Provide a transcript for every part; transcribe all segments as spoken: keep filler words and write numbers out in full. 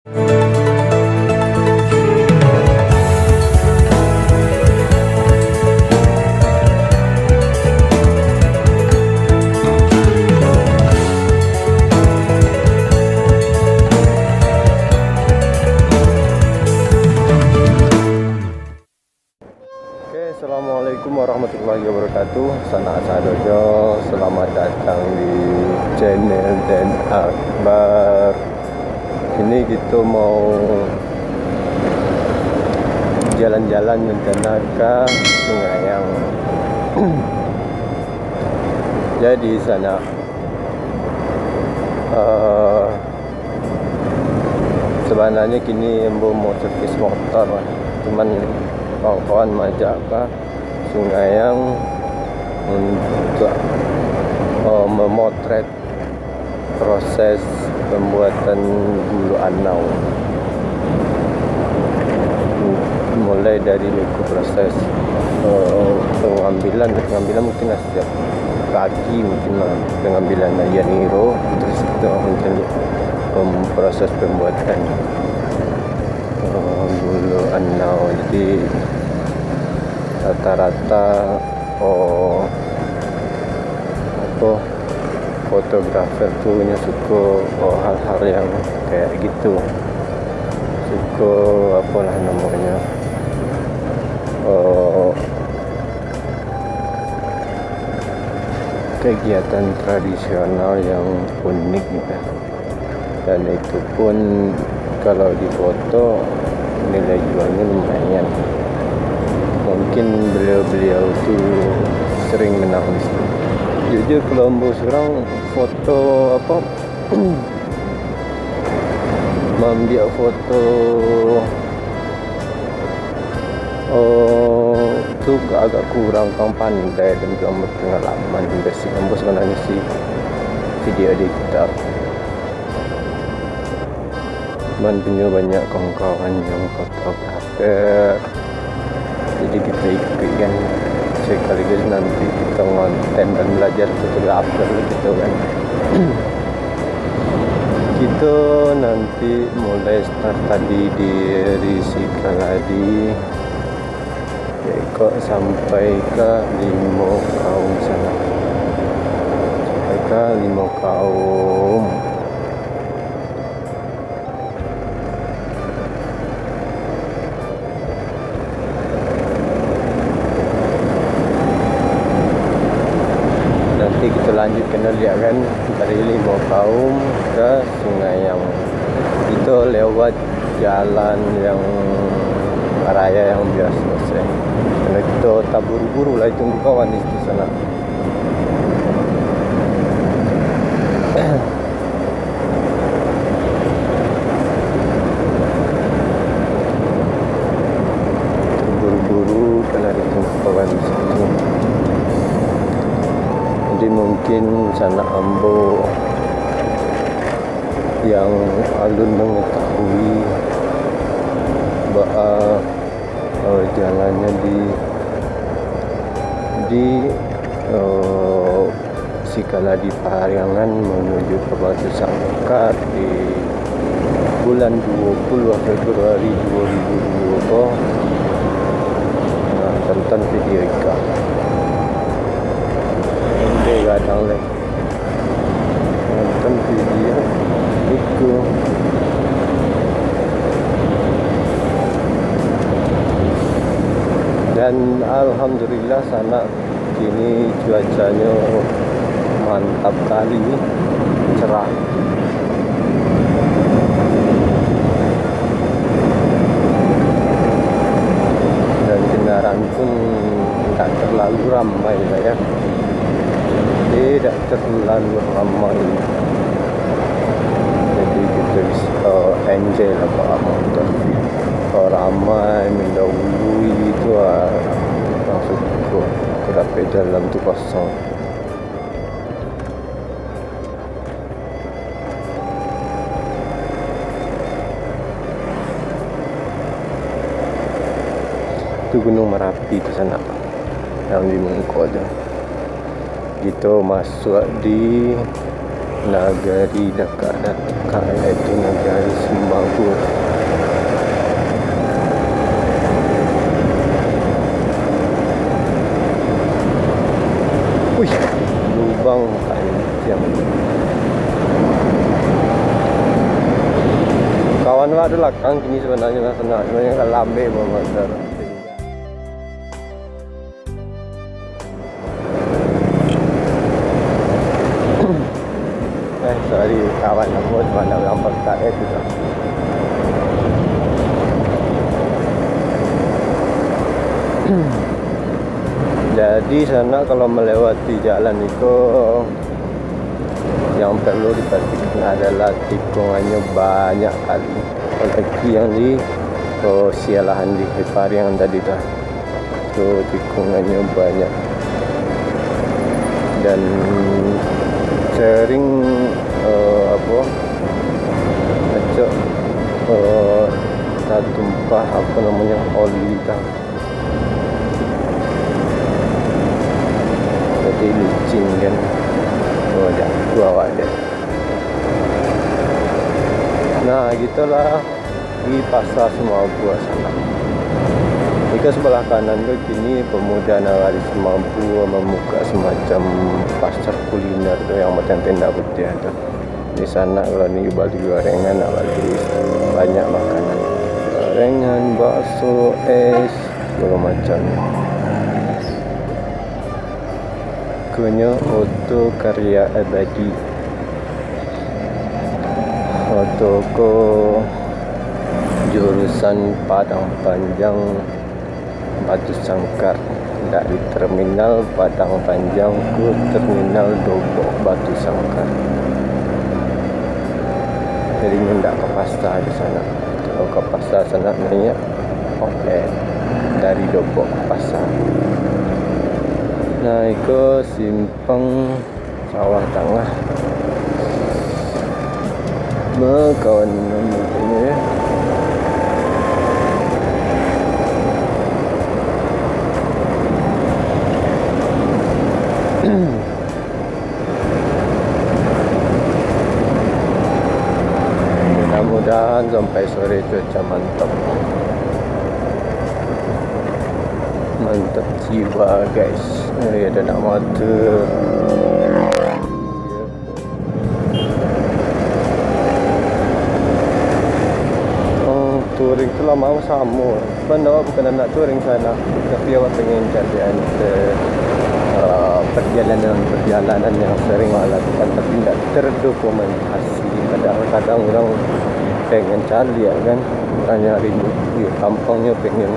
Oke, assalamualaikum warahmatullahi wabarakatuh. Sanak sadojo, selamat datang di channel Den Akbar. Kini kito mau jalan-jalan rencana ka Sungayang. Jadi sanak, eh, sabananyo kini ambo mau servis motor, cuman kawan-kawan maajak ka Sungayang untuak, eh, mamotret proses pambuatan gulu anau. Mulai dari niko proses, eh, pangambilan, pangambilan mungkin lah satiap pagi mungkin lah pangambilan aia niro, terus itu mungkin pem-, proses pambuatan, eh, gulu anau. Jadi rata-rata, oh, apo, fotografer tu nyo suko, oh, hal-hal yang kayak gitu. Suko, apolah namonyo, oh, kegiatan tradisional yang unik gitu. Dan itu pun kalau difoto nilai jualnyo lumayan. Mungkin beliau-beliau tu sering menangis. Jujur, kalau ambo surang foto apo, mambiak foto, oh, tu agak kurang, kurang pandai dan kurang berpengalaman. Basic ambo sabananyo sih video editor. Cuman punyo banyak kawan-kawan yang fotografer. Jadi kito ikuik kan, sekaligus nanti kito ngonten dan belajar fotografer gitu kan. Kito nanti mulai start tadi dari Sikaladi, kok sampai ka Limo Kaum sanak. Sampai ka Limo Kaum. Nanti kito lanjutkan dulu ya kan, dari Limo Kaum ka Sungayang. Kito lewat jalan yang raya yang biaso sajo. Karena kito taburu-buru lai tunggu kawan di situ sanak. Buru-buru kan ado kawan di situ. Jadi mungkin sanak ambo yang alun mangatahui baa, eh, jalannyo di, di, eh, Sikaladi Pariangan manuju ka Batu Sangkar di bulan dua puluh Februari dua ribu dua puluh ko. Nah, tonton video iko. Ende gadang lai. Nonton video iko. Dan alhamdulillah, sanak, kini cuacanyo mantap kali, cerah. Dan kendaraan pun tidak terlalu ramai lah ya. Tidak terlalu ramai. Jadi kita bisa, eh, enjoy lah bawa motor. Kalau ramai mendahului itu, ah, langsung ke, ke dapat jalan tu kosong. Tu Gunung Marapi tu sanak, yang di muko tu. Kito masuak di Nagari dakak-dakak, yaitu nagari Simbagur. Wih, lubang panjang. Kawan lah ada lakang kini sebenarnya lah, sebenarnya kan lambe bawa motor. Eh, sorry, kawan aku cuma nak bilang pekat eh, tu dah. Jadi, sanak kalau melewati jalan iko, yang perlu diperhatikan adalah tikungannyo banyak kali. Apalagi yang di, oh, sialahan di Hepariang tadi tu. Tu tikungannyo banyak. Dan sering, eh, apo, macam, eh, tatumpah, apo namonyo, oli tu. Jadi licin kan. Oh, jatuah awak dia. Nah, gitulah di Pasar Simabua sanak. Jika sebelah kanan tu kini pemuda nagari Simabua membuka semacam pasar kuliner tu yang macam tenda putiah tu. Di sanak kalau ni bali gorengan, nak bali banyak makanan. Gorengan, bakso, es, segala macam. Kunyo Oto Karya Abadi. Oto ko jurusan Padang Panjang, Batu Sangkar, dari Terminal Padang Panjang ke Terminal Dobok Batu Sangkar. Jadi, indak ka pasar di sanak. Kalau ka pasar sanak naiak, oke, dari Dobok ka pasar. Nah, iko simpang Sawah Tangah. Bakawan mungkin ya. Mudah-mudahan sampai sore cuaca mantap. Mantap jiwa, guys. Eh, ada nak mata. Oh, touring tu lama samo. Cuman awak bukan anak touring sanak, tapi awak pengen cari ante, eh, perjalanan-perjalanan yang sering awak lakukan, tapi ndak terdokumentasi. Kadang-kadang urang pengen caliak kan, urang nyari di kampuangnyo pengen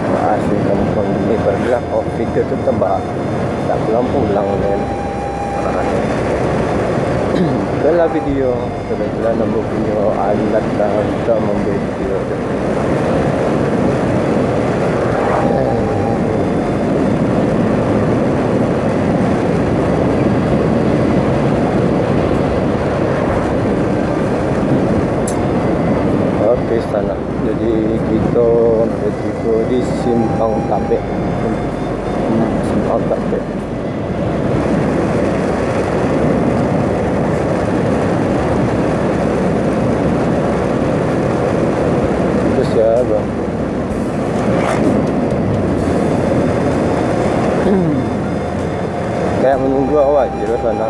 bahas di kampuang ini, bergerak covid itu tetap bah, tak pulang-pulang kan. Itulah video, kebetulan ambo punyo alat lah untuk membuat video tu. Oke, sanak. Jadi, kito tibo di Simpang Tapek. Hmm, Simpang Tapek. Itu siapa? Kayak menunggu awak je lah sana.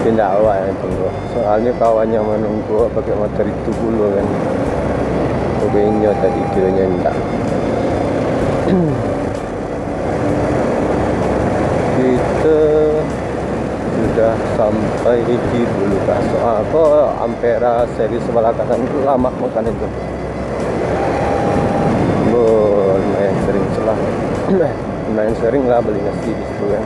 Indak awak yang tunggu. Soalnyo kawan yang manunggu pakai motor itu pulo kan. Oke, inyo tadi kiranya indak. Kita sudah sampai di Bulu Kasok. Ah, ko Ampera seri sebelah kanan tu lamak makan itu. Bo, lumayan sering selah. Lumayan sering lah beli nasi di situ kan.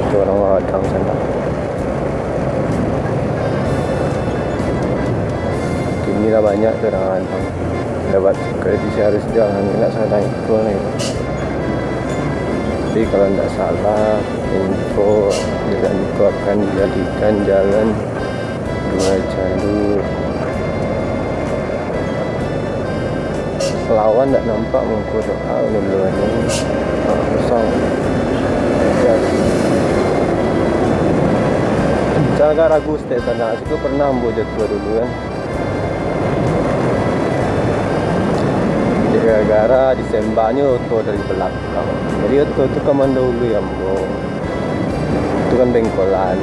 Itu orang Padang sana. Kini lah banyak tu orang Padang. Lewat kredit harus jalan, nak salah itu ni. Tapi kalau ndak salah, info jalan itu akan dijadikan jalan dua jalur. Lawan ndak nampak mangko doa dulu ni. Ah, kosong. Jas. Saya agak ragu stek sanak, situ pernah ambo jatuah dulu kan. Gara-gara disembanyo oto dari belakang. Jadi oto tu ka mandahului ambo. Itu kan bengkolan.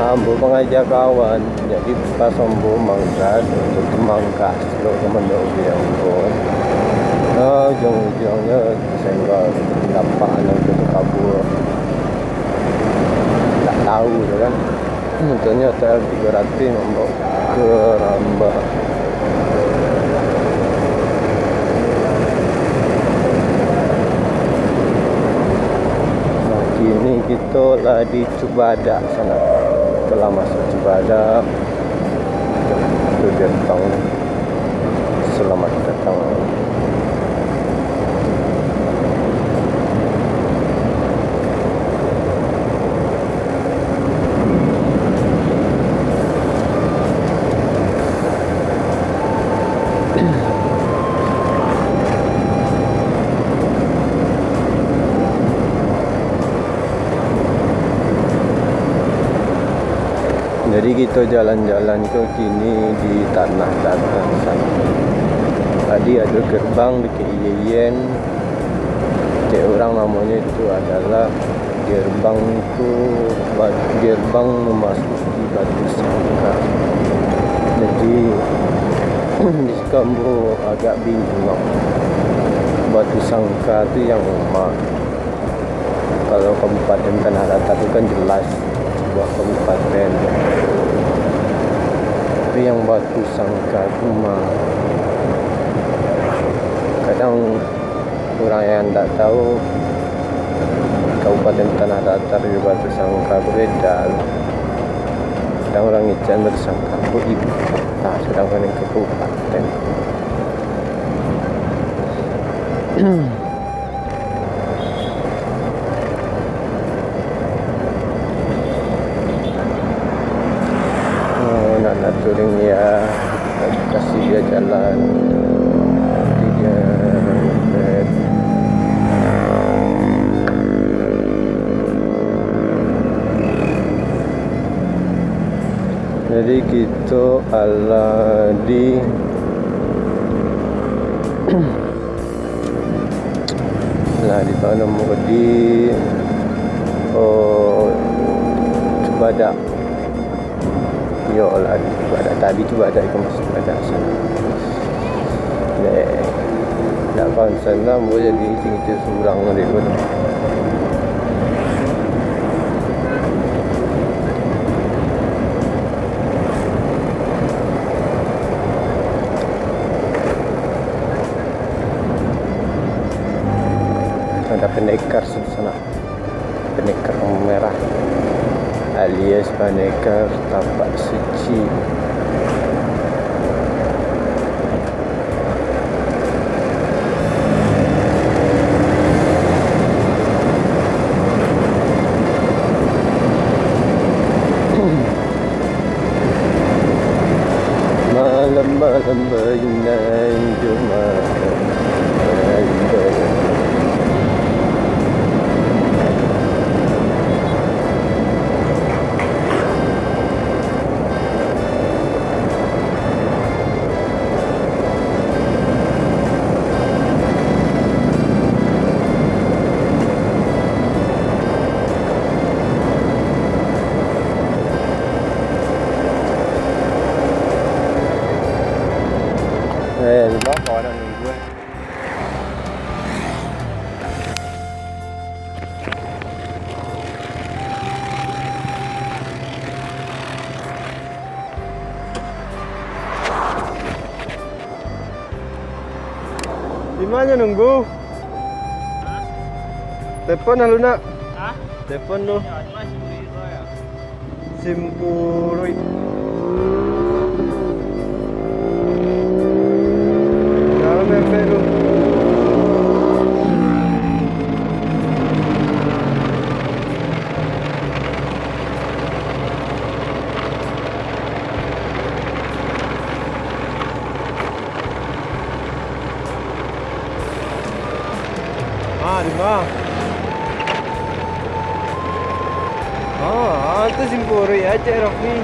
Ambo mangaja kawan, jadi pas ambo manggas, itu tu manggas lo ka mandahului ambo. Nah, ujung-ujungnyo senggol, dapak anak tu kabua. Tak tahu tu kan. Motornyo T L tiga ratus ambo. Karambah. Nah, kini kito lah di Cubadak sanak. Kito lah masuak Cubadak. Itu gerbang. Selamat datang. Jadi, kito jalan-jalan ko kini di tanah datar sanak. Tadi ado gerbang dek Iye-, Iyen, kecek urang namonyo itu adalah gerbang tu, ba-, gerbang memasuki Batu Sangka. Jadi, di siko ambo agak bingung. Batu Sangka tu yang ma? Kalau Kabupaten Tanah Datar tu kan jelas sebuah kabupaten. Tapi yang Batu Sangka tu ma? Kadang urang yang ndak tahu, Kabupaten Tanah Datar jo Batu Sangka tu beda. Kadang urang ngecek Batu Sangka ko ibu kota, sadangkan itu kabupaten. Oh, nak, nak touring ya. Kasih dia jalan. Nanti dia, jadi, kito alah di Lah, di tano di, oh, Cubadak. Yo lah, di Cubadak. Tadi Cubadak itu masih Cubadak sih. Deh, ndak konsen lah, ambo jadi cincin surang di pun. Ada pendekar di sana. Pendekar merah alias pendekar tapak suci. Malam-malam bainai jo malam. Eh, di bawah kawan nak nunggu, eh. Di ma nyo nunggu? Telepon lah lu nak. Hah? Telepon lu. Yo, di ma sim kuruih tu, yo? Sim kuruih. Dalam M P tu. Ah. Ah, tu simpurik, Cek Rafi.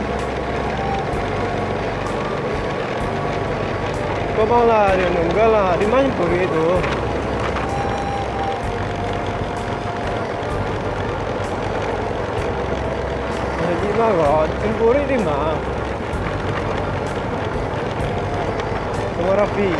Kau bang lah, dia nunggal lah. Di mana simpurik tu? Di mana? Simpurik di mana? Sama Rafi.